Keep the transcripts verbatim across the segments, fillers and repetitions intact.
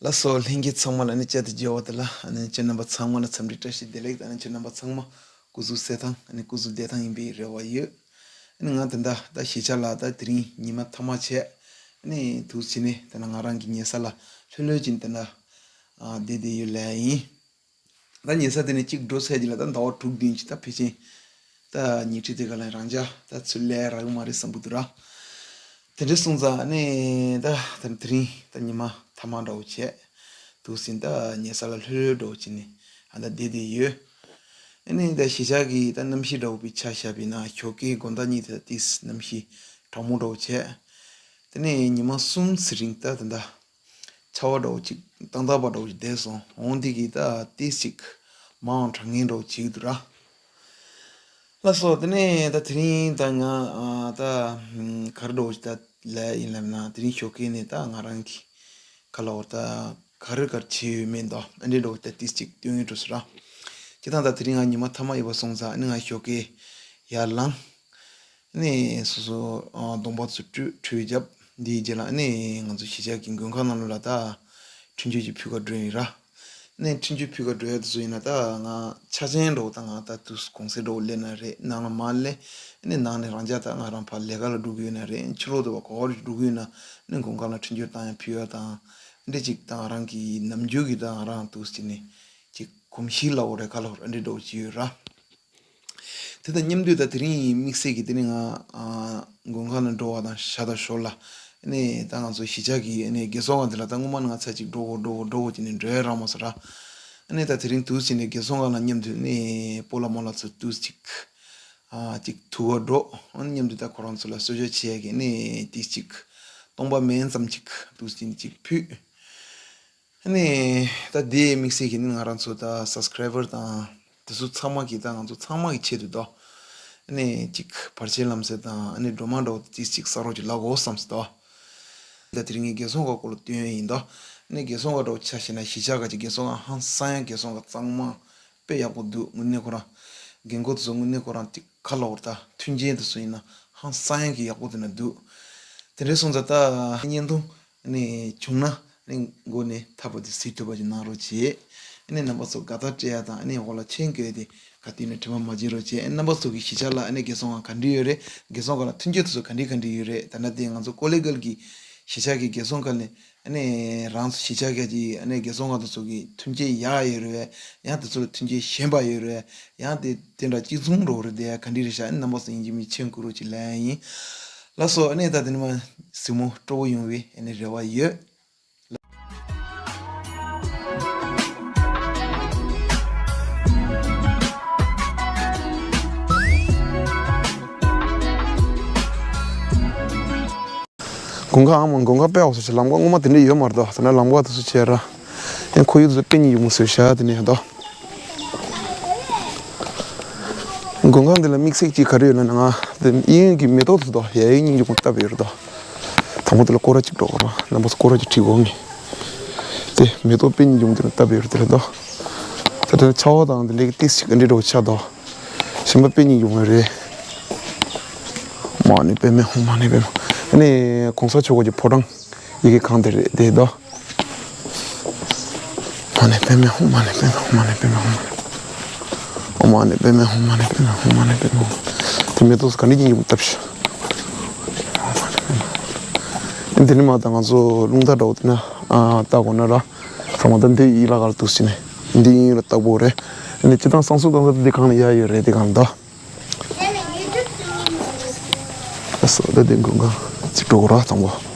ལགས་སོ། ལྷན་རྒྱས་ཚང་མ་ལ་ཨ་ནི་བཅར་དུ་མཇལ་བ་དེ་ལ་ཨ་ནི་ཁྱེད་རྣམ་པ་ཚང་མ་ལ་འཚམས་འདྲི་བཀྲ་ཤིས་བདེ་ལེགས་དང་། ཨ་ནི་ཁྱེད་རྣམ་པ་ཚང་མ་སྐུ་གཟུགས་གསལ་ཐང་། ཨ་ནི་སྐུ་གཟུགས་བདེ་ཐང་ཡིན་པའི་རེ་བ་ཡོད། ཨ་ནི་ང་དེ་འདྲ་ད་གཞིས་ཆགས་ལ་ད་དེ་རིང་ཉི་མ་ཐ་མ་བྱས། ཨ་ནི་འདུག་སེ་ནི་དེ་ན་ང་རང་གི་ཉལ་ས་ལ་ལྷོད་ལྷོད་ཅིག་དེ་འདྲ་ཨ་བསྡད་བསྡད་ཡོད་ལབ་ཡིན། ད་ཉལ་ས་དེ་ནས་གཅིག་འགྲོ་ཚར་རྗེས་ལ་ད་ཟླ་བ་དྲུག་བདུན་ཅིག་ད་ཕལ་ཆེར་ད་ཉལ་ཁྲི་དེ་ག་ལ་རང་འཇགས་ད་ཚུར་སླེབས་རག་གི་མ་རེད་བསམ་གི་འདུག་ར། དེ་འདྲ་སོང་ཙང་ཨ་ནི་ད་ད་དེ་རིང་ད་ཉི་མ་ཐ་མ་འདྲ་བོ་བྱས། འདུག་སེ་ད་ཉལ་ས་ལ་ལྷོད་ལྷོད་འདྲ་བོ་བྱས་ནས་ཨ་ད་བསྡད་བསྡད་ཡོད། ཨ་ནི་ད་གཞིས་ཆགས་ཀྱི་ད་གནམ་གཤིས་འདྲ་བོ་པའི་ཆ་བཞག་པ་ཡིན་ན་ཞོགས་ཀའི་དགོང་དག་གཉིས་དེ་ད་ཏིས་གནམ་གཤིས་གྲང་མོ་འདྲ་བོ་བྱས། དེ་ནས་ཉི་མ་གསུམ་ཙམ་རིང་ད་ད་ད་ཆར་པ་འདྲ་བོ་ཅིག་ཏག་ཏག་པ་འདྲ་བོ་ཅིག་བསྡད་སོང་། འོ་འདི་གིས་ད་ཏིས་ཅིག་མར་གྲང་ངར་འདྲ་བོ་ཅིག་འདུག་ར། ལགས་སོ། དེ་ནས་ད་དེ་རིང་ད་ང་ཨ་ད་ཨམ་ག་རེ་འདྲ་བོ་ཅིག་ད་ལབ་ཡིན་ལབ་ན། དེ་རིང་ཞོགས་ཀས་ནས་ད་ང་རང་གི་ཁ་ལ་འོར་ད་ག་རེ་ག་རེ་བྱས་ཡོད་མེད་འདུག་ཨ་འདྲས་འདྲ་བོ་ད་ཏིས་ཅིག་སྟོན་གི་འགྲོ་ཟེར་ར། སྤྱིར་བཏང་ད་དེ་རིང་ང་ཉི་མ་ཐ་མ་ཡིན་པ་སོང་ཙང་ཨ་ནི་ང་ཞོགས་ཀས་ཡར་ལངས། ནས་སོ་སོ་ཨ་གདོང་པ་ཚོ་ཁྲུས་ཁྲུས་བརྒྱབ། འདིའི་རྗེས་ལ་ནས་ང་ཚོ་གཞིས་ཆགས་ཀྱི་མགོན་ཁང་ནང་ལོགས་ལ་ད་འཕྲིན་བཅོལ་ཅིག་ཕུལ་ག་འགྲོ་ཡིན་ར། ནས་འཕྲིན་བཅོལ་ཕུལ་ག་འགྲོ་ཡ་དེ་ཚོ་ཡིན་ན་ད་ང་ཆ་ཆེན་འདྲ་བོ་ད་ང་ད་དུས་གུང་སེང་འདྲ་བོ་སླེབས་ན་རེད། ནང་ལ་མར་སླེབས། ནས་ནང་ནས་རང་འཇགས་ད་ང་རང་ཕར་ལས་ཀ་ལ་འགྲོ་གི་ཡོད་ན་རེད། ཕྱི་ལོགས་དུ་བ་ག་བ་རེ་འགྲོ་གི་ཡོད་ན་ནས་མགོན་ཁང་ལ་འཕྲིན་བཅོལ་བཏང་ཡ་ཕུལ་ཡ་དང་། འདི་ཅིག་ད་ང་རང་གི་ནམ་རྒྱུན་གྱི་ད་ང་རང་དུས་ཅིག་ནས་ཅིག་གོམས་གཤིས་ལ་འོ་རེད་ག་ལ་འོ་རེད་འདྲ་བོ་ཅིག་ཡོད་ར། དེ་དང་མཉམ་དུ་ད་དེ་རིང་དམིགས་བསལ་གྱི་དེ་ནི་ང་ཨ་མགོན་ཁང་ལ་འགྲོ་བ་དང་ཤ་སྟག་ཞོར་ལ་ཨ་ནི་ད་ང་ཚོ་གཞིས་ཆགས་ཀྱི་ཨ་ནི་རྒན་གསོ་ཁང་དེ་ལ་ད་སྔོན་མ་ནི་ང་ཚ་གཅིག་འགྲོ་དགོས་འགྲོ་དགོས་འགྲོ་དགོས་ཀྱི་ནི་འགྲོ་ཡ་རག་མ་སོང་ར། ཨ་ནི་ད་དེ་རིང་དུས་ཕྱིན་ནས་རྒན་གསོ་ཁང་ལ་མཉམ་དུ་ཨ་ནི་སྤོ་ལགས་རྨོ་ལགས་ཚོ་དུས་གཅིག་ཨ་གཅིག་ཐུག་ག་འགྲོ། ཨ་ནི་མཉམ་དུ་ད་ཁོ་རང་ཚོ་ལ་གསོལ་ཇ་བྱེད་ཡ་གི་ཨ་ནི་དེ་གཅིག་སྟོང་པ་མིན་ཙམ་གཅིག་དུས་ཕྱིན་གཅིག་ཕུལ། ཨ་ནི་ད་དེའི་དམིགས་བསལ་གྱི་ནི་ང་རང་ཚོ་ད་སབ་སི་ཀ་རའི་བར་དང་དེ་ཚོ་ཚང་མ་གི་ད་ང་ཚོ་ཚང་མ་གི་ཆེད་དུ་དོ། ཨ་ནི་གཅིག་བར་ཆད་ལམ་སེལ་དང་ཨ་ནི་སྒྲོལ་མ་འདྲ་བོ་དེ་གཅིག་ས་རོགས་ཀྱི་ལ་གོ་བསམ་སི་དོ། ད་དེ་རིང་ངས་རྒན་གསོ་ཁང་སྐོར་ལ་སྟོན་ཡིན་དོ། ཨ་ནི་རྒན་གསོ་ཁང་འདྲ་བོ་ཆ་བཞག་ན་གཞིས་ཆགས་ཁ་ཅིག་རྒན་གསོ་ཁང་ཧང་སང་ཡ་རྒན་གསོ་ཁང་གཙང་མ་དཔེ་ཡག་པོ་འདུག་དངོས་གནས་ཁོ་རང་རྒན་གོག་ཚོ་དངོས་གནས་ཁོ་རང་ཏིག་ཁ་ལོ་བར་ད་མཐུན་རྐྱེན་དུ་སོང་ཡིན་ན་ཧང་སང་ཡ་གི་ཡག་པོ་དེ་ན་འདུག་དེ་འདྲའི་སོང་ཙང་ད་བརྙན་ཐུང་ནས་བྱུང་ན་ནི་མགོ་ནས་མཐའ་བར་དུ་གཟིགས་ཐུབ་པ་ཞིག་གནང་རོགས་བྱེད། ཨ་ནི་རྣམ་པ་ཚོ་དགའ་རྟགས་སྤྲད་ཡ་དང་ཨ་ནི་འོག་ལ་མཆན་བཀོད་དེ་ག་དུས་ནས་དྲི་མ་མ་བརྗེད་རོགས་བྱེད། ཨ་ནི་རྣམ་པ་ཚོ་གི་གཞིས་ཆགས་ལ་ཨ་ནི་རྒན་གསོ་ཁང་ག་འདྲ་ཡོད་རེད། རྒན་གསོ་ཁང་ལ་མཐུན་རྐྱེན་དེ་ཚོ་ག་འདྲ་ག་འདྲ་ཡོད་རེད། ད་ནང་དེ་ང་ཚོ་ཀོ་ལི་གྷལ་གྱི་གཞིས་ཆགས་ཀྱི་རྒན་གསོ་ཁང་ནས་ཨ་ནི་རང་ཚོ་གཞིས་ཆགས་ཀྱི་ཨ་ནི་རྒན་གསོ་ཁང་དེ་ཚོ་གི་མཐུན་རྐྱེན་ཡག་ཡོད་རེད། ཡང་དེ་ཚོ་ལ་མཐུན་རྐྱེན་ཞན་པ་ཡོད་རེད། ཡང་དེ་དེ་འདྲ་གཅིག་མཚུངས་འགྲོ་རེད། དེ་ཡང་ག་འདྲ་རེད་ཤག་ཨ་ནི་རྣམ་པ་ཚོ་ཡིན་གཅིག་མིན་གཅིག་མཆན་བཀོད་རོགས་གྱིས་ལབ་ཡ་ཡིན། ལགས་སོ། ཨ་ནི་ད་དེ་ནི་མ་གཟིགས་མོ་སྤྲོ་བོ་ཡོང་བའི་ཨ་ནི་རེ་བ་ཡོད། དགུན་ཁ་ཨ་མ་དགུན་ཁ་དཔེ་ཡག་པོ་བཟོས་ཤག་ལམ་ཁ་སྔོན་མ་དེ་འདྲ་ཡོད་མ་རེད་དོ། ད་ནི་ལམ་ཁ་དེ་ཚོ་བྱས་ར། ཡང་ཁོར་ཡུག་དེ་ཚོ་དཔེ་སྙིང་རྗེ་མོ་བཟོས་ཤག་དེ་ནས་དོ། དགུན་ཁ་འདི་ལ་དམིགས་བསལ་གཅིག་ག་རེ་ཡོད་ལབ་ན། ང་དེ་གཡས་གཡོན་གྱི་མེ་ཏོག་དེ་ཚོ་དོ་ཡ་ཡི་སྙིང་རྗེ་མོ་བཏབ་ཡོད་རེད་དོ། དང་པོ་དེ་ལ་སྐོར་ར་གཅིག་འགྲོ་དགོས་ར། རྣམ་པ་ཚོ་སྐོར་ར་གཅིག་ཁྲིད་དགོས་ངས། དེ་མེ་ཏོག་དཔེ་སྙིང་རྗེ་མོ་དེ་ལ་བཏབ་ཡོད་རེད། དེ་ལ་དོ། ད་དེ་ཆར་པ་དང་དེ་འདྲའི་ཏིས་ཤིག་འདྲ་འདྲ་བོ་ཆགས་དོ། གཞན་པ་དཔེ་སྙིང་རྗེ་མོ་རེད། མ་ཎི་པདྨེ་ཧཱུྃ། མ་ཎི་པདྨེ་ཧཱུྃ། ཨ་ནི་གོང་ས་མཆོག་གི་ཕོ་བྲང་ཡི་གེ་ཁང་དེ་རེད་དེ་དོ། མ་ཎི་པདྨེ་ཧཱུྃ། མ་ཎི་པདྨེ་ཧཱུྃ། མ་ཎི་པདྨེ་ཧཱུྃ། མ་ཎི་པདྨེ་ཧཱུྃ། མ་ཎི་པདྨེ་ཧཱུྃ། མ་ཎི་པདྨེ་ཧཱུྃ། དེ་མེ་ཏོག་ག་འདྲ་སྙིང་རྗེ་མོ་བཏབ་ཤག་དེ་ནི་མ་ད་ང་ཚོ་རླུང་རྟ་འདྲ་བོ་དེ་ན་ཨ་བཏགས་དགོས་ན་ར། ཚང་མ་ད་འདི་ཡི་ལ་གར་འདུག་ཟེར་ནས་འདི་ཡིན་ལ་བཏགས་པོ་རེད། ཨ་ནི་སྤྱིར་བཏང་བསང་གསོལ་བཏང་ས་འདི་གང་ལ་ཡ་ཡོད་རེད། དེ་གང་ལ་ད། ཨ་སོ་ད་དེ་དགུན་ཁ་ཅིག་འགྲོ་དགོས་ར་དང་པོ།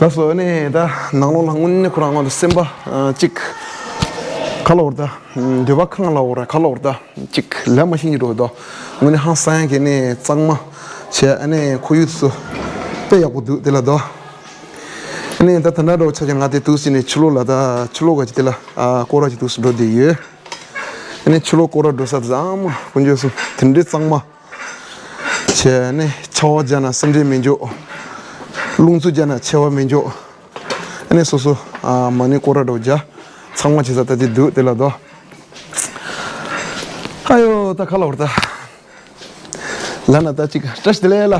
ད་སོ་ནས་ད་ནང་ལོགས་ལ་དངོས་གནས་ཁོ་རང་ངོ་དུ་སེམས་པ་ཨ་གཅིག་ག་ལ་བར་ད་འདོད་པ་ཁེངས་ལ་བར་ག་ལ་བར་ད་གཅིག་ལས་མ་ཤེས་ཀྱི་འགྲོ་འདུག་དངོས་གནས་ཧང་སང་ཡང་གི་ནས་གཙང་མ་བྱས་ཨ་ནས་ཁོར་ཡུག་སུ་དཔེ་ཡག་པོ་འདུག་དེ་ལ་འདུག་ཨ་ནས་ད་ད་ལྟ་འགྲོ་ཆ་ཆ་ང་དེ་དུས་སི་ནས་ཕྱི་ལོགས་ལ་ད་ཕྱི་ལོགས་ག་ཅིག་དེ་ལ་ཨ་སྐོར་ར་ཅིག་དུས་སུ་འགྲོ་བསྡད་ཡོད། ཨ་ནས་ཕྱི་ལོགས་སྐོར་ར་འགྲོ་ས་དེ་ཚང་མ་དཀོན་མཆོག་གསུམ་དེ་འདྲའི་གཙང་མ། བྱས་ནས་ཆར་པ་བརྒྱབ་ན་སེམས་ཁྲལ་མི་འཇོག་རླུང་འཚུབ་བརྒྱབ་ན་ཆར་པ་མི་འཇོག་ཨ་ནི་སོ་སོ་ཨ་མ་ཎི་སྐོར་ར་འགྲོ་རྒྱ་ཚང་མ་བྱེད་ས་ད་དེ་འདུག་དེ་ལ་དོ། ཨ་ཡོ་ད་ཁ་ལ་བར་ད། ལ་ན་ད་ཅིག་བཀྲ་ཤིས་བདེ་ལེགས་ལ།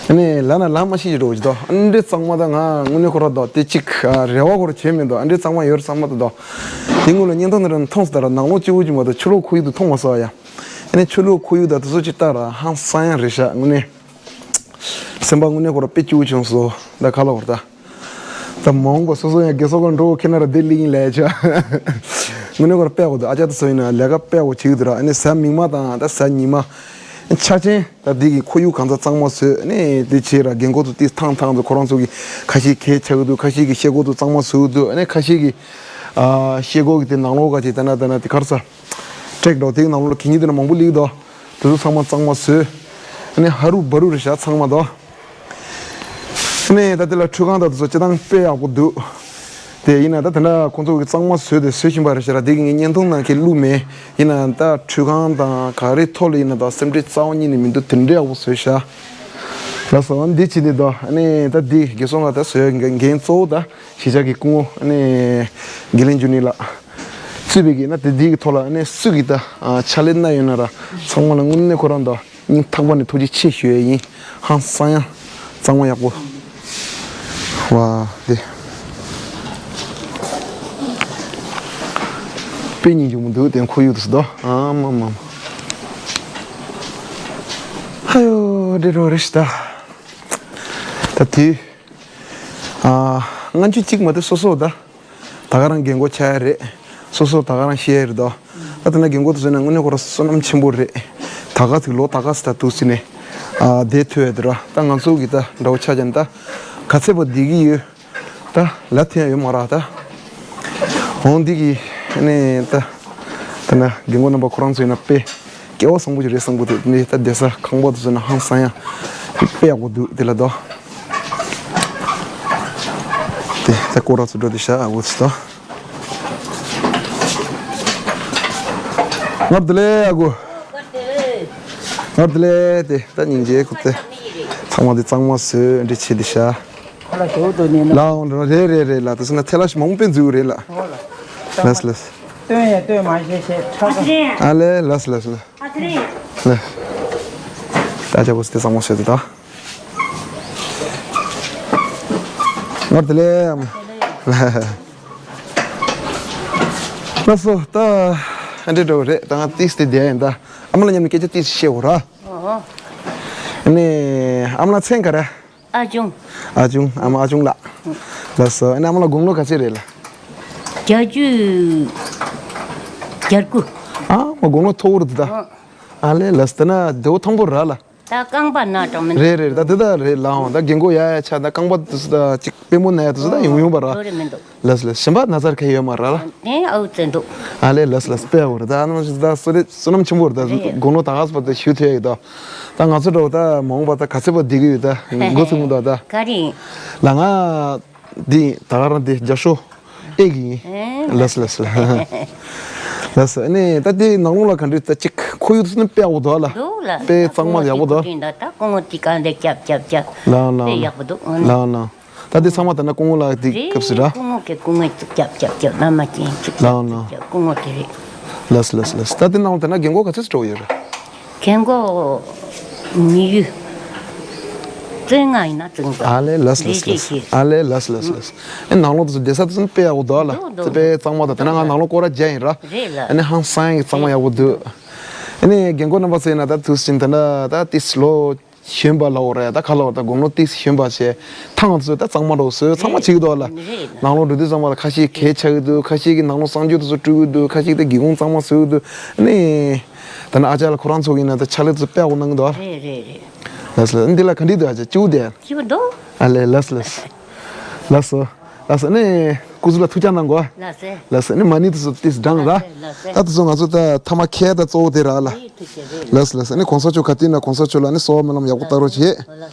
ཨ་ནི་ལ་ན་ལ་མ་ཤི་ཞིག་འགྲོ་ཅི་དོ། ཨ་འདྲེ་གཙང་མ་ད་ང་དངོས་གནས་ཁོ་ར་དོ་དེ་ཅིག་རེ་བ་ཁོ་ར་བྱེད་མི་འདུག་ཨ་འདྲེ་གཙང་མ་ཡོད་ར་གཙང་མ་ད་དོ། དེ་སྔོན་ལ་བརྙན་ཐུང་ནང་ར་མཐོང་སོང་ད་ར་ནང་ལོགས་སྐྱིད་པོ་ཅིག་མ་གཏོགས་ཕྱི་ལོགས་ཁོར་ཡུག་དེ་མཐོང་མ་སོང་ཡ། ཨ་ནི་ཕྱི་ལོགས་ཁོར་ཡུག་དང་དེ་ཚོ་ཅིག་ལྟ་ར་ཧང་སང་ཡང་རེད་ཤག་དངོས་གནས། སེམས་པ་དངོས་གནས་ཁོ་ར་དཔེ་སྐྱིད་པོ་བྱུང་སོང་ད་ག་ལ་བར་ད། ད་མ་འོངས་པ་སོ་སོ་ཡང་དགེ་སོག་ག་འགྲོ་ཁེ་ན་ར་བདེ་ལི་ཡིན་ལས་ཆ། དངོས་གནས་ཁོ་ར་དཔེ་འོ་ད་ཨ་ཅག་ད་སོ་ཡིན་ན་ལས་ཀ་དཔེ་འོ་བྱེད་ཀྱི་འདུག་ར་ཨ་ནི་གཟའ་མིག་དམར་དང་ད་གཟའ་ཉི་མ། ཆ་ཆེན་ད་འདི་གི་ཁོར་ཡུག་གང་ཚ་གཙང་མ་བཟོས་ཨ་ནི་དེ་བྱས་ར་རྒན་གོག་ཚོ་ཏིས་ཐང་ཐང་ཚོ་ཁོ་རང་ཚོ་གི་ཁ་ཤས་གས་ཆགས་ཀྱི་འདུག་ཁ་ཤས་ཀྱི་ཤེལ་སྒོ་ཚོ་གཙང་མ་བཟོས་ཀྱི་འདུག་ཨ་ནི་ཁ་ཤས་ཀྱི་ཨ་ཤེལ་སྒོ་གི་དེ་ནང་ལོགས་ག་ཅིག་ད་ན་ད་ན་དེ་གར་ས། ཀྲེག་འགྲོ་དེའི་ནང་ལོགས་ལ་གད་སྙིགས་དེ་ན་མང་པོ་ལིག་དོ། དེ་ཚོ་ཚང་མ་གཙང་མ་བཟོས། ཨ་ནི་ཧ་རུ་བ་རུ་རེད་ཤག་ཚང་མ་དོ། ཨ་ནི་ད་དེ་ལ་ཁྲུས་ཁང་དང་དེ་ཚོ་སྤྱི་བཏང་དཔེ་ཡག་པོ་འདུག་དེ་ཡིན་ན་ད་དེ་འདྲ་ཁོང་ཚོ་གི་གཙང་མ་བཟོས་ཏེ་བཟོ་བཞིན་པ་རེད་ཤག་ར་དེ་གི་ངས་བརྙན་ཐུང་ནང་གི་བླུགས་མེད། ཡིན་ན་ད་ཁྲུས་ཁང་དང་ག་རེ་ཐོག་ལ་ཡིན་ན་ད་སེམས་ཁྲལ་རྩ་བ་ཉིད་ནས་མི་འདུག་དེ་འདྲ་ཡག་པོ་བཟོས་ཤག་ལགས་སོ་འདི་བྱས་ནས་དོ། ཨ་ནི་ད་འདི་དགེ་སོང་ང་ད་བཟོས་འགན་གཙོ་བོ་ད། གཞིས་ཆགས་ཀྱི་སྐུ་ངོ་ཨ་ནི་དགེ་ལེགས་འབྱུང་གནས་ལགས་གཙོས་པའི་གི་ན་དེ་འདི་གི་ཐོག་ལ་ཨ་ནི་སུ་གི་ད་ཕྱག་ལས་གནང་ཡོད་ན་ར་ཚང་མ་ལ་དངོས་གནས་ཁོ་རང་ད་སྙིང་ཐག་པ་ནས་ཐུགས་རྗེ་ཆེ་ཞུ་ཡས་ཡིན། ཧང་སང་ཡང་གཙང་མ་ཡག་པོ་བ་དེ་དཔེ་སྙིང་རྗེ་མོ་འདུག་དེ་ཁོར་ཡུག་ཏུ་སུ་ད་ཨ་མ་མ་མ་ཧ་ཡོ་འདྲེ་རོ་རེ་ཤི་ད་ད་དེ། ཨ། ལྔ་བཅུ་གཅིག་མ་གཏོགས་སོ་སོ་ད། ད་ག་རང་རྒན་གོག་ཆགས་ཡ་རེད། སོ་སོ་ད་ག་རང་ཤེས་ཡ་རེད་དོ། ད་དེ་ན་རྒན་གོག་དེ་ཚོ་ནི་དངོས་གནས་ཁོ་ར་བསོད་ནམས་ཆེན་པོ་རེད། ད་ག་ཚིག་ལོ་ད་ག་སི་ད་དུ་སི་ནས། ཨ། བསྡད་ཐུབ་ཡ་དེ་ར་ད་ང་ཚོ་གི་ད་འདྲ་བོ་ཆ་ཅན་ད། ག་ཚད་པ་བསྡད་ཀྱི་ཡོད། ད་ལ་ཐེ་ཡ་ཡོད་མ་ར་ད། འོང་འདི་གི་ནས་ད། ད་ན་རྒན་གོག་རྣམ་པ་ཁོ་རང་ཚོ་ཡིན་ན་དཔེ། སྐལ་བ་བཟང་པོ་ཅིག་རེད་བསམ་གི་འདུག་ནི་ད་བསྡད་ས་ཁང་པ་དེ་ཚོ་ན་ཧང་སང་ཡ། དཔེ་ཡག་པོ་འདུག་དེ་ལ་དོ། དེ་ད་སྐོར་ར་ཚོ་འགྲོ་དེ་ཤ་ཨ་འོ་ཚོ་དོ། ངར་དེ་ལེ་ཨ་གོ། ངར་དེ་ལེ་དེ་ད་སྙིང་རྗེ་ཁུ་དེ། ཚང་མ་དེ་གཙང་མ་བཟོས་འདྲི་བྱེད་དེ་ཤ། ཁོ་ལ་ཞོག་ཏུ་ནི་ན། ལའོ་འགྲོ་རེད་རེད་རེད་ལ་དེ་ཚོ་ན་ཐེ་ལ་ཞིག་མང་པོ་འཛུགས་རེད་ལ། ཧོ་ལ། ལས་ལས། སྟོན་ཡ་སྟོན་མ་ཤེས་ཤེས་ཁྲག་ཁྲག་ཨ་ལེ་ལས་ལས་ལས། ཨ་ཚེ་རིང་། ལས། ད་ཅག་པོ་སི་དེ་ཚང་མ་བཤད་དེ་ད། ངར་དེ་ལས་ཨམ། ལ་སོ་ད། ཨ་འདྲེ་འགྲོ་རེད་ད་ང་ཏིས་དེ་བསྡད་ཡིན་ད། ཨ་མ་ལ་མཉམ་ནས་སྐད་ཆ་ཏིས་བཤད་འོ་ར། ཨོ། ནས་ཨ་མ་ལ་མཚན་ག་རེ། ཨ་ཅུང་། ཨ་ཅུང་། ཨ་མ་ཨ་ཅུང་ལགས། ལགས་སོ། ཨ་ནི་ཨ་མ་ལགས་དགུང་ལོ་ག་ཚོད་རེད་ལགས། བརྒྱད་ཅུ་གྱ་དགུ། ཨ་མ་དགུང་ལོ་མཐོ་པོ་རེད་འདུག་ད། ཨ་ལེ་ལགས་སོ། དེ་ན་བདེ་པོ་ཐང་པོ་ར་ལགས། ད་རྐང་པ་ན་གྲོང་མི་འདུག་རེད་རེད། ད་དེ་ད་རེད་ལགས། ད་རྒན་གོག་ཡ་ཡ་ཆ་ད་རྐང་པ་དེ་ཚོ་ད་ཅིག་པུས་མོ་ན་ཡ་དེ་ཚོ་ད་ཡོང་ཡོང་པ་ར། ལོ་རེ་མི་འདུག་ལགས་ལགས། གཞན་པ་ན་ཚ་ག་ཡོད་མ་ར་ལགས། དེ་ཨའུ་ཙེ་འདུག་ཨ་ལེ་ལགས་ལགས། དཔེ་ཡག་པོ་རེད། ད་ཨ་ནི་ད་བསོད་བསོད་ནམས་ཆེན་པོ་རེད། ད་རེད། དགུང་ལོ་ད་ག་ཚོད་པ་ད་ཞུ་ཐུབ་ཡ་ཡོད་ད། ད་ང་ཚོ་འདྲ་བོ་ད་མ་འོངས་པ་ད་ག་ཚོད་པ་བསྡད་ཀྱི་ཡོད་ད་འགོ་ཚུགས་མི་འདུག་ད། ག་རེ། ལ་ང་འདི་ད་ག་རང་འདི་རྒྱ་ཤོ་ཨེ་གི་ཡིན། ཨེ། ལགས་ལགས་ལགས། ལགས་ཨ་ནི་ད་འདི་ནང་ལོགས་ལ་ག་འདྲ་ད་ཅིག་ཁོར་ཡུག་ཚོ་ནི་དཔེ་ཡག་པོ་འདུག་ལ། འདུག་ལ། དཔེ་གཙང་མ་ཡག་པོ་འདུག་ད་སྐུ་ངོ་དེ་ག་འདི་རྒྱབ་རྒྱབ་རྒྱབ། ལགས་ལགས། དཔེ་ཡག་པོ་འདུག་ཨ་ནི། ལགས་ལགས། ད་འདི་ཚང་མ་ད་ན་སྐུ་ངོ་ལགས་འདི་རེད། སྐབས་སུ་ར། སྐུ་ངོ་གི་སྐུ་ངོ་ཅིག་རྒྱབ་རྒྱབ་རྒྱབ་བླ་མ་ཅན་ཅིག་རྒྱབ་རྒྱབ་རྒྱབ། སྐུ་ངོ་དེ་རེད། ལགས་ལགས་ལགས། ད་འདི་ནང་ལ་ད་ན་རྒན་གོག་ག་ཚོད་འགྲོ་ཡོད་རེད། རྒན་གོག་ཉི་ཤུ་རྩ་ལྔ་ཡིན་ན་ཙང་ཙང་། ཨ་ལེ་ལགས་ལགས་ལགས། ཨ་ལེ་ལགས་ལགས་ལགས། ཨེ་ནང་ལོགས་དེ་ཚོ་བསྡད་ས་དེ་ཚོ་དཔེ་ཡག་པོ་འདུག་ལ། འདུག་འདུག་དཔེ་གཙང་མ་དང་དེ་ན་ང་ནང་ལོགས་སྐོར་ར་རྒྱག་ཡིན་ར། རེད་ལ། ཨ་ནི་ཧང་སང་གི་གཙང་མ་ཡག་པོ་འདུག་ཨ་ནི་རྒན་གོག་རྣམ་པ་ཚོ་ཡིན་ན་ད་དུས་ཕྱིན་དེ་འདྲ་ད་ཏིས་ལོ་གཞོན་པ་ལ་འོ་ར་ཡ་ད་ག་ལ་འོ་ད་དགུང་ལོ་ཏིས་གཞོན་པ་བྱས་ཐང་ཚོ་ད་གཙང་མ་འགྲོ་བཟོས་ཚང་མ་བྱེད་ཀྱི་འདུག་ལ། རེད་ལ། ནང་ལོགས་འགྲོ་དུས་ཚང་མ་ལ་ཁ་ཤས་གས་ཆགས་ཀྱི་འདུག་ཁ་ཤས་ཀྱི་ནང་ལོགས་གསང་སྤྱོད་དེ་ཚོ་སྤྲུལ་གྱི་འདུག་ཁ་ཤས་ཀྱི་ད་སྒེའུ་ཁུང་གཙང་མ་བཟོས་ཀྱི་འདུག་ཨ་ནི། ད་ནི་ཨ་ཅག་ལ་ཁོ་རང་ཚོ་ཡིན་ན་ད་ཕྱག་ལས་ཚོ་དཔེ་ཡག་པོ་གནང་གི་འདུག་རེད་རེད་རེད། ལགས་སོ། འདི་ལ་ག་འདྲ་འདུག་ཨ་ཅག་སྐྱིད་པོ་འདུག་སྐྱིད་པོ་འདུག་ཨ་ལས། ལགས་སོ་ལགས་སོ། ལགས་སོ། ལགས་སོ། ཨ་ནི་སྐུ་གཟུགས་ལ་ཐུགས་ཅག་གནང་གོ། ལགས་སོ། ལགས་སོ། ཨ་ནི་མ་ཎི་དེ་ཚོ་ཏིས་བགྲང་ར། ལགས་སོ། ད་དེ་ཚོ་ང་ཚོ་ད་ཐ་མ་ཁྱེད་ད་གཙོ་བོ་དེ་ར་ལ། ལགས་སོ་ལགས་སོ། ཨ་ནི་གོང་ས་མཆོག་ག་དུས་ན་གོང་ས་མཆོག་ལ་ཨ་ནི་གསོལ་བ་སྨོན་ལམ་ཡག་པོ་བཏབ་རོགས་བྱེད།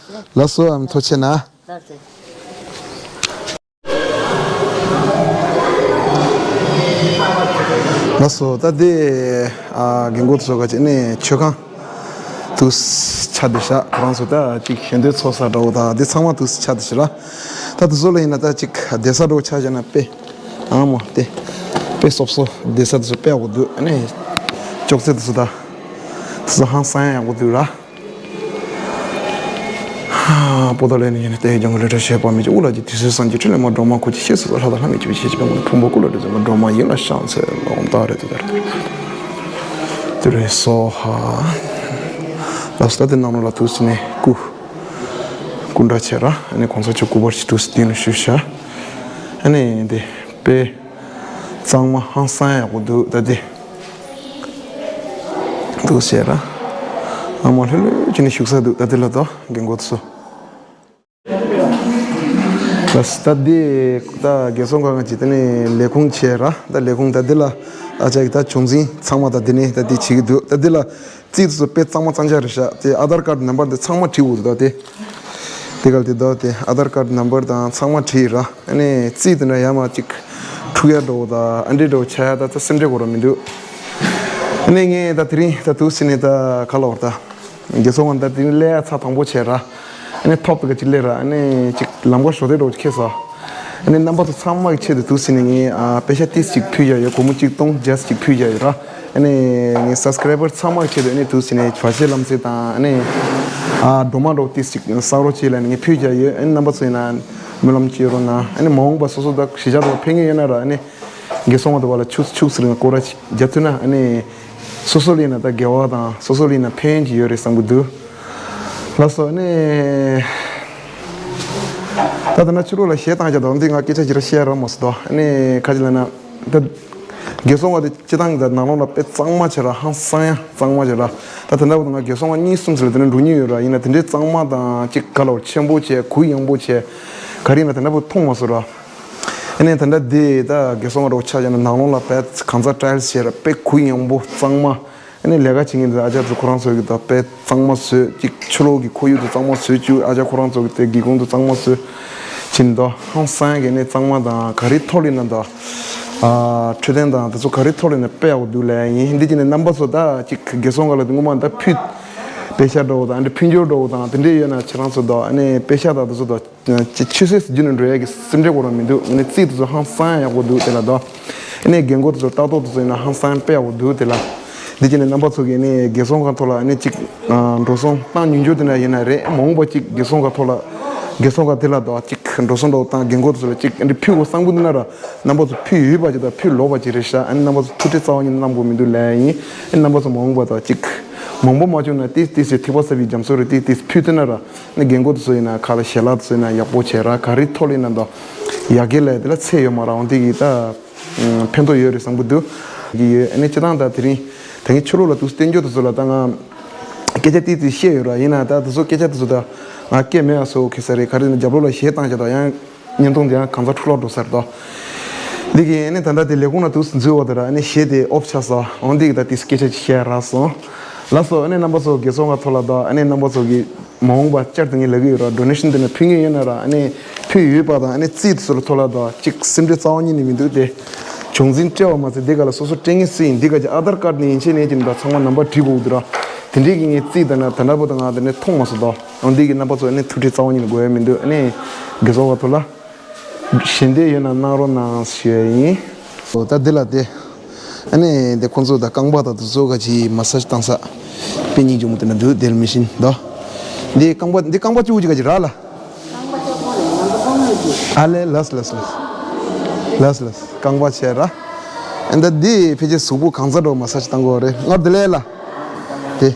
ལགས་སོ། ཨ་ནི་ཐུགས་རྗེ་ཆེ་གནང་། ལགས་སོ། ལགས་སོ། ད་དེ་ཨ་རྒན་གོག་ཚོ་ག་ཅིག་ནས་མཆོད་ཁང་དུ་ཆ་དེ་བཞག་ཁོ་རང་ཚོ་ད་ཅིག་ཞལ་འདོན་ཚོགས་ས་འདྲ་བོ་ད་དེ་ཚང་མ་དུ་ཆ་དེ་བཞག་ར། ད་དེ་ཚོ་ལ་ཡིན་ན་ད་ཅིག་བསྡད་ས་འདྲ་བོ་ཆ་བཞག་ན་དཔེ་ཨ་མོ་དེ་དཔེ་སོབ་སོ་བསྡད་ས་དེ་ཚོ་དཔེ་ཡག་པོ་འདུག་ཨ་ནི་ཅོག་ཙེ་དེ་ཚོ་ད་དེ་ཚོ་ཧང་སང་ཡག་པོ་འདུག་ར། པོ་ཏཱ་ལའི་ནི་ཡིན་ཏེ་ལྗང་གུ་ལས་གྲོལ་བྱེད་པ་མི་བྱེད། དབུ་ལ་གྱི་དུས་སུ་སངས་རྒྱས་ཁྲི་ལས་མ་སྒྲོལ་མ་ཁོ་ཀྱི་ཤེས་སུ་ལྷ་དང་ལྷ་མིན་གྱི་བྱེད་ཅིག་པའི་ངོ་ཕུང་པོ་སྐུ་ལ་སྒྲོལ་མ་སྒྲོལ་མ་ཡིན་ལ་ཤང་ཚེ་ལོག་ད་རེ་དུ་དར་དུ་རེ་སོ་ཧ། ལ་སྟ་དེ་ནང་ལ་དུས་སུ་ནི་སྐུ་སྐུ་འདྲ་བྱེད་ར། ཨ་ནི་གོང་ས་མཆོག་སྐུ་པར་ཞིག་དུས་སུ་སྟེང་ལ་ཞུ་བྱ། ཨ་ནི་འདི་དཔེ་གཙང་མ་ཧང་སང་ཡག་པོ་འདུག་ད་དེ། འདུག་ཟེར་ར། ཨ་མ་ལྷོད་ལྷོད་བྱས་ནས་བཞུགས་ས་འདུག་ད་དེ་ལ་དོ་རྒན་གོག་ཚོ། ལགས་ད་དེ་ད་རྒན་གསོ་ཁང་གི་དེ་ནས་ལས་ཁུངས་བྱས་ར། ད་ལས་ཁུངས་ད་དེ་ལ་ཨ་ཅག་གི་ད་བྱུང་འཛིན་ཚང་མ་ད་དེ་ནས་ད་དེ་བྱེད་ཀྱི་འདུག་ད་དེ་ལ་རྩིས་དེ་ཚོ་དཔེ་གཙང་མ་གཙང་རྐྱང་རེད་ཤག་དེ་ཨ་དྷར་ཀར་ནམ་བར་དེ་ཚང་མ་བྲིས་འོ་འདུག་ད་དེ། དེ་ག་ལ་དེ་ད་དེ་ཨ་དྷར་ཀར་ནམ་བར་དང་ཚང་མ་བྲིས་ར། ཨ་ནི་རྩིས་དེ་འདྲ་ཡ་མ་ཅིག་འཁྲུག་ཡ་འགྲོ་བ་དང་ཨ་འདྲེ་འགྲོ་བ་ཆགས་ཡ་ད་ད་སེམས་ཁྲལ་དགོས་ར་མི་འདུག་ཨ་ནི་ངས་ད་དེ་རིང་ད་དུ་ཟིན་ནས་ད་ག་ལ་བར་ད་རྒྱལ་ཚོགས་ང་ད་དེ་རིང་སླེབས་ཡ་ཚ་དང་པོ་བྱས་ར། ཨ་ནི་ཐོབ་ཏེ་ག་ཅིག་སླེབས་ར། ཨ་ནི་ཅིག་ལམ་ཁ་ཞོ་དེ་འགྲོ་ཁེ་ས། ཨ་ནི་རྣམ་པ་ཚོ་ཚང་མ་གི་ཆེད་དུ་དུ་ཟིན་ནས་ངས་ཨ་པེ་ཤ་ཏིས་ཅིག་ཕུལ་ཡ་ཡོད། སྒོར་མོ་གཅིག་སྟོང་བརྒྱ་ཅིག་ཕུལ་ཡ་ཡོད་ར། ཨ་ནི་ངའི་སབ་སི་ཀ་རའི་བར་ཚང་མ་ཆེད་དུ་ཨ་ནི་དུ་ཟིན་ནས་བར་ཆད་ལམ་སེ་དང་ཨ་ནི་ཨ་སྒྲོལ་མ་འགྲོ་ཏིས་ཅིག་བསགས་རོགས་བྱེད་ལ་ངས་ཕུལ་བྱ་ཡོད། ཨ་ནི་རྣམ་པ་ཚོ་ཡིན་ན་སྨོན་ལམ་བྱེད་རོགས་གནང་། ཨ་ནི་མ་འོངས་པ་སོ་སོ་དག་གཞིས་ཆགས་དུ་ཕེབས་མཁན་ཡོད་ན་ར་ཨ་ནི་རྒན་གསོ་ཁང་དུ་བ་ལ་ཆུ་ཆུག་ཟེར་ང་སྐོར་ར་རྒྱ་ཐུ་ན་ཨ་ནི་སོ་སོ་ལ་ཡིན་ན་ད་དགེ་བ་དང་སོ་སོ་ལ་ཡིན་ན་ཕན་ཡོན་ཅིག་ཡོད་རེད་བསམ་གི་འདུག་ལགས་སོ། ཨ་ནི་ད་ད་ན་ཕྱི་ལོགས་ལ་གཞས་བཏང་བྱ་དང་འདི་ང་སྐད་ཆ་ཅིག་ར་བཤད་ར་མ་སོ་དོ། ཨ་ནི་ཁ་ཅིག་ལ་ན། ད་རྒན་གསོ་ཁང་དེ་སྤྱི་བཏང་གི་ད་ནང་ལོགས་ལ་དཔེ་གཙང་མ་བྱས་ར་ཧང་སང་ཡ་གཙང་མ་བྱས་ར། ད་དེ་འདྲ་བོ་ང་རྒན་གསོ་ཁང་གཉིས་གསུམ་ཟེར་ལ་དེ་འདྲ་འགྲོ་མྱོང་ཡོད་ར། ཡིན་ན་དེ་འདྲའི་གཙང་མ་དང་ཅིག་ག་ལ་བར་ཆེན་པོ་བྱས་གུ་ཡངས་པོ་བྱས་ག་རེ་ཡིན་ན་དེ་འདྲ་བོ་མཐོང་མ་སོང་ར། ཨ་ནི་ད་ལྟ་དེ་ད་རྒན་གསོ་ཁང་རོགས་ཆ་བྱས་ན་ནང་ལོགས་ལ་དཔེ་གང་ཚ་ཊའིལ་བྱས་ར་དཔེ་གུ་ཡངས་པོ་གཙང་མ། ཨ་ནི་ལས་ཀ་བྱེད་མཁན་དེ་ཨ་ཅག་ཚོ་ཁོ་རང་ཚོ་གི་ད་དཔེ་གཙང་མ་བཟོས་ཅིག་ཕྱི་ལོགས་ཀྱི་ཁོར་ཡུག་དེ་གཙང་མ་བཟོས་བཅུག་ཨ་ཅག་ཁོ་རང་ཚོ་གི་དེ་སྒེའུ་ཁུང་དེ་གཙང་མ་བཟོས་བྱིན་དོ་ཧང་སང་གི་ནི་གཙང་མ་དང་ག་རེ་ཐོག་ལ་ཡིན་ན་ད་ཨ་འཕྲོད་བསྟེན་དང་དེ་ཚོ་ག་རེ་ཐོག་ལ་ཡིན་ན་དཔེ་ཡག་པོ་འདུག་ལབ་ཡ་ཡིན། འདི་ཅི་ནས་རྣམ་པ་ཚོ་ད་ཅིག་རྒན་གསོ་ཁང་ལ་དེ་སྔོན་མ་ད་ཕུད་པེ་ཤ་འདྲ་བོ་དང་འདི་ཕུད་འགྱུར་འདྲ་བོ་དང་དེ་འདྲས་ཡོད་ན་ཁྱེད་རང་ཚོ་ད་ཨ་ནི་པེ་ཤ་དང་དེ་ཚོ་ད། ཅི་ཆུ་སེར་རྒྱུ་ནས་འགྲོ་ཡ་གི་སེམས་ཁྲལ་གོ་ར་མི་འདུག་ངས་ནི་རྩིས་དེ་ཚོ་ཧང་སང་ཡག་པོ་འདུག་དེ་ལ་དོ། ཨ་ནི་རྒན་གོག་དེ་ཚོ་ལྟ་རྟོག་དེ་ཚོ་ཡིན་ན་ཧང་སང་དཔེ་ཡག་པོ་འདུག་དེ་ལ། འདི་ཅི་ནས་རྣམ་པ་ཚོ་གིས་ནི་རྒན་གསོ་ཁང་ཐོག་ལ་ཨ་ནི་ཅིག་འགྲོ་སོང་བཏང་ཉུང་ཉུང་དེ་འདྲ་ཡིན་ན་རེད། མ་འོངས་པ་ཅིག་རྒན་གསོ་ཁང་ཐོག་ལ་རྒན་གསོ་ཁང་དེ་ལ་དོ་ཅིག་འགྲོ་སོང་འདྲ་བོ་བཏང་རྒན་གོག་དེ་ཚོ་ལ་ཅིག་ཨ་ནི་ཕུལ་དགོས་བསམ་གི་འདུག་ན་ར་རྣམ་པ་ཚོ་ཕུལ་ཡོད་པ་ཅིག་དང་ཕུལ་ལོག་པ་ཅིག་རེད་ཤག་ཨ་ནི་རྣམ་པ་ཚོ་ཐུགས་ཁྲལ་རྩ་བ་ཉིད་ནས་གནང་དགོས་མི་འདུག་ལབ་ཡ་ཡིན། ཨ་ནི་རྣམ་པ་ཚོ་མ་འོངས་པ་དང་ཅིག་མང་པོ་མ་བྱུང་ན་ཏིས་ཏིས་ཞིག་ཐིགས་པ་གསར་པའི་རྒྱ་མཚོ་རེད། ཏིས་ཏིས་ཕུལ་ཐུབ་ན་ར། ནི་རྒན་གོག་དེ་ཚོ་ཡིན་ན་ཁ་ལ་ཞལ་ལག་དེ་ཚོ་ཡིན་ན་ཡག་པོ་བྱས་ར་ག་རེ་ཐོག་ལ་ཡིན་ན་ད་ཡག་གི་ལས་དེ་ལ་ཚད་ཡོད་མ་ར་འོང་དེ་གི་ད་ཕན་ཐོགས་ཡོད་རེད་བསམ་གི་འདུག་གི་ཡོད། ཨ་ནི་སྤྱི་བཏང་ད་དེ་རིང་ད་ངས་ཕྱི་ལོགས་ལ་དུས་བསྟན་འགྱུར་དེ་ཚོ་ལ་ད་ང་སྐད་ཆ་ཏིས་ཏིས་བཤད་ཡོད་ར། ཡིན་ན་ད་དེ་ཚོ་སྐད་ཆ་དེ་ཚོ་ད་ང་སྐད་མེད་ཨ་སོ་གི་ས་རེད། ག་རེ་ན་རྒྱབ་ལོགས་ལ་གཞས་བཏང་བྱས་ད་ཡང་བརྙན་ཐུང་དེ་ཡང་གང་ཚ་འཁྲུག་ལོག་འགྲོ་ས་རེད་དོ། འདི་གི་ཨ་ནི་ད་ལྟ་དེ་ལས་ཁུངས་ན་དུས་འཛུལ་བ་དེ་ར་ཨ་ནི་གཞས་དེ་ཨོབ་ཆགས་སོ། འོང་འདི་གི་ད་ཏིས་སྐད་ཆ་ཅིག་བཤད་ར་སོང་། ལགས་སོ། ཨ་ནི་རྣམ་པ་ཚོ་རྒན་གསོ་ཁང་ཐོག་ལ་དང་ཨ་ནི་རྣམ་པ་ཚོ་གི་མ་འོངས་པ་བསྐྱར་དུ་ངས་ལབ་ཀྱི་ཡོད་ར། ཌོ་ནེ་ཤན་དེ་ནས་ཕུལ་མཁན་ཡོད་ན་ར་ཨ་ནི་ཕུལ་ཡོད་པ་དང་ཨ་ནི་རྩིས་དེ་ཚོ་ལ་ཐོག་ལ་དང་གཅིག་སེམས་ཁྲལ་རྩ་བ་ཉིད་ནས་མི་འདུག་དེ་བྱུང་འཛིན་སྤྲད་པ་མ་ཟད་འདི་ག་ལ་སོ་སོ་སྤྲད་མཁན་སུ་ཡིན་འདི་ག་ཅིག་ཨ་དྷར་ཀར་ནས་ཡིན་ཆེད་ནས་ཀྱི་ད་ཚང་མ་ནམ་བར་བྲིས་དགོས་འདུག་ར། དེ་འདྲས་ཀྱི་ངས་རྩིས་དང་ན་ད་འདྲ་པོ་དང་ང་དེ་ནས་མཐོང་མ་སོང་དང་འོང་འདི་གི་རྣམ་པ་ཚོ་ཨ་ནི་ཐུགས་ཁྲལ་རྩ་བ་ཉིད་ནས་དགོས་ཡ་མི་འདུག་ཨ་ནི་རྒན་གསོ་ཁང་ཐོག་ལ། ཞལ་འདེབས་ཡོད་ན་གནང་རོགས་གནང་ཞུ་ཡ་ཡིན། ད་འདི་ལ་དེ། ཨ་ནི་དེ་ཁོང་ཚོ་ད་རྐང་པ་དང་དེ་ཚོ་ག་ཅིག་མ་སཱ་ཇི་བཏང་ས། དཔེ་སྙིང་རྗེ་མོ་དེ་ན་འདུག་དེར་མི་ཤིན་ད། འདི་རྐང་པ་འདི་རྐང་པ་བཅུ་གཅིག་ག་ཅིག་རག་ལ། ཨ་ལས་ལགས་ལགས་ལགས། ལགས་ལགས་རྐང་པ་བྱས་ར། ཨ་ད་འདི་ཕལ་ཆེར་གཟུགས་པོ་གང་ཚ་འགྲོ་མ་སཱ་ཇི་བཏང་དགོས་རེད། སྔར་དེ་ལས་ལ། དེ།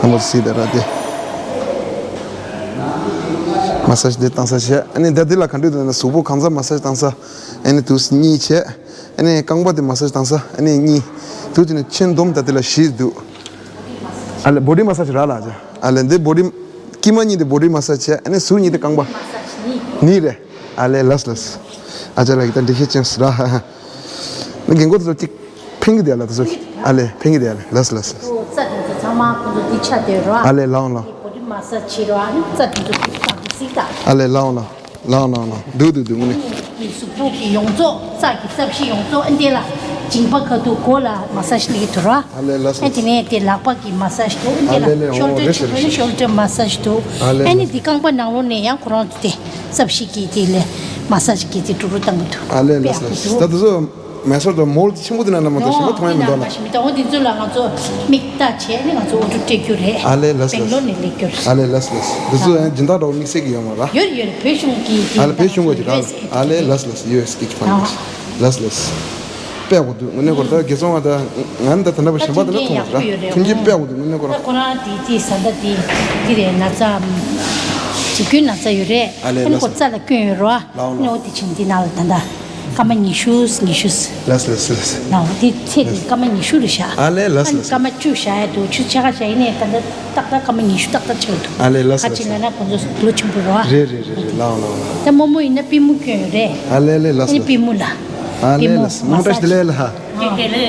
ཨ་མོ་སི་དེ་ར་དེ། མ་སཱ་ཇི་དེ་བཏང་ས་བྱས། ཨ་ནི་ད་འདི་ལ་ག་འདྲ་འདུག་ན་གཟུགས་པོ་གང་ཚ་མ་སཱ་ཇི་བཏང་ས། ཨ་ནི་དུས་གཉིས་བྱས། ཨ་ནི་རྐང་པ་དེ་མ་སཱ་ཇི་བཏང་ས། ཨ་ནི་གཉིས། དུས་དེ་ནི་ཆེན་འདོམ་ད་དེ་ལ་བཞི་འདུག་ཨ་ལས་བོ་ཌི་མ་སཱ་ཇི་རག་ལ་ཅག་ཨ་ལེ་འདི་བོ་ཌི། དཀྱིལ་མ་གཉིས་དེ་བོ་ཌི་མ་སཱ་ཇི་བྱས། ཨ་ནི་ཟུར་གཉིས་དེ་རྐང་པ། མ་སཱ་ཇི་གཉིས། གཉིས་རེད། ཨ་ལེ་ལགས་ལགས། ཨ་ཅག་ལགས་ཀྱིས་ད་འགྲེལ་བཤད་ཅན་ཟེར་ར། ནི་རྒན་གོག་དེ་ཚོ་གཅིག་ཕན་གི་བསྡད་ཡ་ལ་དེ་ཚོ། ཨ་ལེ་ཕན་གི་བསྡད་ཡ་ལ། ལགས་ལགས། ཨོ་རྩ་དེ་ཚོ་ཚང་མ་ཁོང་ཚོ་འདི་ཆ་དེ་ར། ཨ་ལེ་ལགས་འོང་ལགས། དེ་བོ་ཌི་མ་སཱ་ཇི་བྱེད་ར། ཨ་ནི་རྩ་དེ་ཚོ་གཅིག་བཏང་དེ་གཟིགས་ད། ཨ་ལེ་ལགས་འོང་ལགས། ལགས་འོང་ལགས། འོང་ལགས། འདུག་འདུག་འདུག་དངོས་གནས། གཟུགས་པོ་གི་ཡོངས་རྫོགས། རྩ་གི་རྩ་བཞི་ཡོངས་རྫོགས། ཨ་འདི་ལ་མཇིང་པ་ཁ་ཐུག་མགོ་ལ་མ་སཱ་ཇི་སླེབས་ཀྱི་འདུག་ར། ཨ་ལེ་ལགས་སོ། ཨ་དེ་ནས་དེ་ལག་པ་གི་མ་སཱ་ཇི་འདུག་ཨ་འདི་ལ། ཨ་ལེ་ལེ། ཤོལ་འོ་ཌར་རེད་ཆེན་པོ་ནི་ཤོལ་འོ་ཌར་མ་སཱ་ཇི་འདུག་ཨ་ལེ་ཨ་ནི་ལེ། དེ་རྐང་པ་ནང་ལོགས་ནས་ཡང་ཁོ་རང་ཚོ་དེ་རྩ་བཞི་གི་དེ་ལ་མ་སཱ་ཇི་གི་དེ་འགྲོ་རུ་བཏང་གི་འདུག་ཨ་ལེ་ལགས་སོ་ལགས་སོ། ད་དེ་ཚོ་མེ་སོར་དང་མོལ་དེ་ཆེན་པོ་དེ་ན་ན་མ་གཏོགས་ཞིམ་པོ་མཐོང་ཡ་མི་འདུག་ལ། ཞིམ་པོ་འདུག་འོ་དེ་ཚོ་ལ་ང་ཚོ་མིག་ལྟ་བྱས་ནས་ང་ཚོ་ཨོ་ཌར་སྤྲད་རྒྱུ་རེད། ཨ་ལེ་ལགས་སོ་ལགས་སོ། སྦེང་ལོར་ནས་སླེབས་རྒྱུ་རེད། ཨ་ལེ་ལགས་སོ་ལགས་སོ། དེ་ཚོ་ཡང་སྦྱིན་བདག་འདྲ་བོ་དམིགས་བསལ་གྱི་ཡོད་མ་རེད། ཡོད་ཡོད། བོད་གཞུང་གི་ཨ་ལེ་བོད་གཞུང་གི་ཅིག་ར། ཨ་ལེ་ལགས་ལགས། ཡུ་ཨེས་གི་ཕན་ལགས་ལགས། དཔེ་ཡག་པོ་འདུག་དངོས་གནས་ཁོ་ར་ད་དགེ་སོང་བ་ད་ང་ནི་ད་ད་འདྲ་པོ་གཞན་པ་ད་ལྟ་མཐོང་མ་སོང་ར། ཁྱིམ་གྱི་དཔེ་ཡག་པོ་འདུག་དངོས་གནས་ཁོ་ར། ད་ཁོ་རང་དེ་དེ་བཟའ་ཟླ་དེ་དེ་རེད། ན་ཚ་འཇིགས་སྐུལ་ན་ཚ་ཡོད་རེད། ཨ་ལེ་ཨ་ནི་ལགས་ཁོ་རྩ་ལ་སྐྱོན་ཡོད་ར། ལའོ་ལའོ། ཨ་ནི་འོ་དེ་ཕྱིན་དེ་ནང་ལ་ད་ལྟ་སྐར་མ་ཉི་ཤུ་ཉི་ཤུ། ལགས་ལགས་ལགས། ལའོ་དེ་ཚེ་དེ་སྐར་མ་ཉི་ཤུ་རེད་ཤག་ཨ་ལེ་ལགས་ཨ་ནི་ལགས། སྐར་མ་བཅུ་བཞག་ཡ་འདུག་ཆུ་ཚོད་ཕྱེད་ཀ་བཞག་ཡིན་ནའི་ད་ལྟ་ཏག་ཏག་སྐར་མ་ཉི་ཤུ་ཏག་ཏག་ཆགས་འདུག་ཨ་ལེ་ལགས་ཁ་ལགས། ཅིག་ལབ་ན་ཁོང་ཚོ་ལོ་ཆེན་པོ་རེད་བ། རེད་རེད་རེད་རེད། ལའོ་ལའོ་ལའོ། ད་རྨོ་མོ་ཡིན་ན་པུས་མོ་སྐྱོན་ཡོད་རེད། ཨ་ལེ་ལེ་ལགས་ཨ་ནི་སོ། པུས་མོ་ལ། ཨ་ལེ་པུས་མོ་ལགས་སོ། མ་མོ་ཊ་ཞིག་ལས་ལ་ཧ།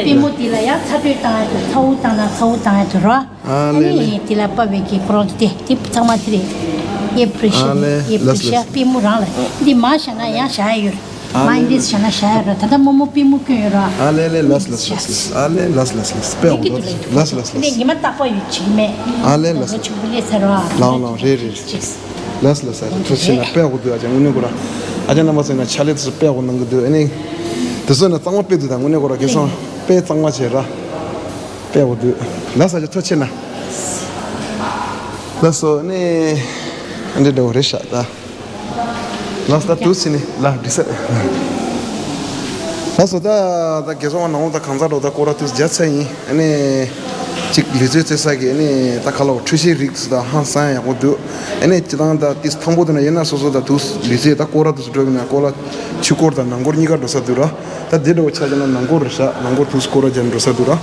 པུས་མོ་དེ་ལ་ཡང་ཚ་དྲོད་བཏང་ཡ་དུ་ཚ་བོ་བཏང་ན་ཚ་བོ་བཏང་ཡ་དུ་ར། ཨ་ཨ་ལེ་ལེ། ནི་དེ་ལ་དཔའ་བའི་གི་ཁོ་རང་དེ་དེ་ཚང་མ་དེ་རེད། ཨེ་པི་རེ་ཤར། ཨ་ལེ་ཨེ་པི་རེ་ཤར། ལགས་སོ། པུས་མོ་རང་ལ་འདི་མ་བཞག་ན་ཡང་བཞག་ཡ་ཡོད། ཨ་མ་ལེ་ཡིན་འདི་ལགས་བཞག་ན་བཞག་ཡ་ར། ད་ལྟ་རྨོ་མོ་པུས་མོ་སྐྱོན་ཡོད་ར། ཨ་ལེ་ལེ་ལགས་སོ་ལགས་སོ་ལགས་སོ། ཨ་ལེ་ལགས་སོ་ལགས་སོ་ལགས་སོ། དཔེ་འདི་ཡག་པོ་འདུག་ལགས་སོ་ལགས་སོ་ལགས་སོ། ཉི་མ་རྟག་པར་ཡོད་ཅིག་མེད། ཨ་ལེ་ལགས་སོ། ཆུ་བུ་ལེ་ཚ་ར། ལའོ་ལའོ། རེད་རེད་རེད། ལགས་སོ་ལགས་སོ། ཐུགས་རྗེ་ཆེ་གནང་། དཔེ་ཡག་པོ་འདུག་ཨ་ཅག་དངོས་གནས་ཁོ་ར། ཨ་ཅག་རྣམ་པ་ཚོ་ཡིན་ན་ཕྱག་ལས་དེ་ཚོ་དཔེ་ཡག་པོ་གནང་གི་འདུག་ཨ་ནི་དེ་ཚོ་ན་གཙང་མ་དཔེ་འདུག་ད་དངོས་གནས་ཁོ་ར་དགེ་སོང་དཔེ་གཙང་མ་བྱས་ར། དཔེ་ཡག་པོ་འདུག་ལགས་སོ་ཨ་ཅག་ཐུགས་རྗེ་ཆེ་གནང་། ལགས་སོ་ཨ་ནི་ཨ་འདྲེ་འདྲ་བོ་རེད་ཤག་ད། ལགས་སོ་ད་དུས་ཚོད་ནི་ལ་འགྲིག་ས། ལགས་སོ་ད་ད་དགེ་སོང་བ་ནང་ལོགས་ད་གང་ཟག་འགྲོ་ད་སྐོར་ར་དུས་བརྒྱ་ཚ་ཡིན། ཨ་ནི་གཅིག་ལུས་རྩལ་རྩེ་ས་གི་ཨ་ནི་ད་ག་ལ་འཕྲུལ་ཆས་རིགས་སུ་ད་ཧང་སང་ཡག་པོ་འདུག་ཨ་ནི་སྤྱི་བཏང་ད་དུས་ཐང་པོ་དུ་ན་ཡིན་ན་སོ་སོ་ད་དུས་ལུས་རྩལ་ད་སྐོར་ར་དུས་སུ་འགྲོ་ཡིན་ན་སྐོར་ལ་ཕྱི་སྐོར་དང་ནང་སྐོར་གཉིས་ཀ་འགྲོ་ས་འདུག་ར། ད་དེ་འདྲ་བོ་ཆ་བཞག་ན་ནང་སྐོར་རེད་ཤག་ནང་སྐོར་དུས་སུ་སྐོར་ར་རྒྱབ་འགྲོ་ས་འདུག་ར།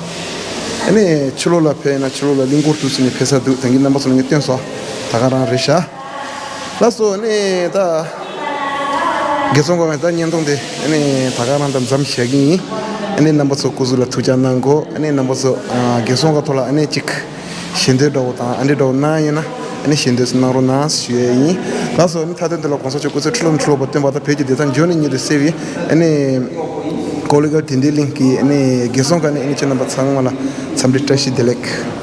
ཨ་ནི་ཕྱི་ལོགས་ལ་ཕེབས་ན་ཕྱི་ལོགས་ལ་གླིང་སྐོར་དུས་སུ་ནི་ཕེབས་ས་འདུག་ད་གིན་རྣམ་པ་ཚོ་ལ་ངས་སྟོན་སོང་། ད་ག་རང་རེད་ཤག་ལགས་སོ་ཨ་ནི་ད་དགེ་སོང་གོང་ད་བརྙན་ཐུང་དེ་ཨ་ནི་ད་ག་རང་ད་མཚམས་བཞག་གི་ཡིན། ཨ་ནི་རྣམ་པ་ཚོ་སྐུ་གཟུགས་ལ་ཐུགས་ཅག་གནང་གོ་ཨ་ནི་རྣམ་པ་ཚོ་ཨ་དགེ་སོང་གི་ཐོག་ལ་ཨ་ནི་གཅིག་ཞལ་འདོན་འདྲ་བོ་དང་ཨ་འདྲེ་འདྲ་བོ་གནང་ཡིན་ན་ཨ་ནི་ཞལ་འདོན་གནང་རོགས་གནང་ཞུ་ཡས་ཡིན། ལགས་སོ་ཨ་ནི་མཐའ་དོན་དེ་ལ་གོང་ས་མཆོག་སྐུ་ཚེ་ཁྲི་ལོ་ནས་ཁྲི་ལོ་བར་བསྟན་པ་དང་བོད་ཀྱི་བདེན་མཐའ་འབྱོར་ནས་ཉིད་དུ་གསལ་བའི་ཨ་ནི་ཀོ་ལི་གལ་དིན་དིན་གླིང་གི་ཨ་ནི་དགེ་སོང་ཁ་ནས་ཨ་ནི་ཁྱེད་རྣམ་པ་ཚང་མ་ལ་འཚམས་འདྲི་བཀྲ་ཤིས་བདེ་ལེགས།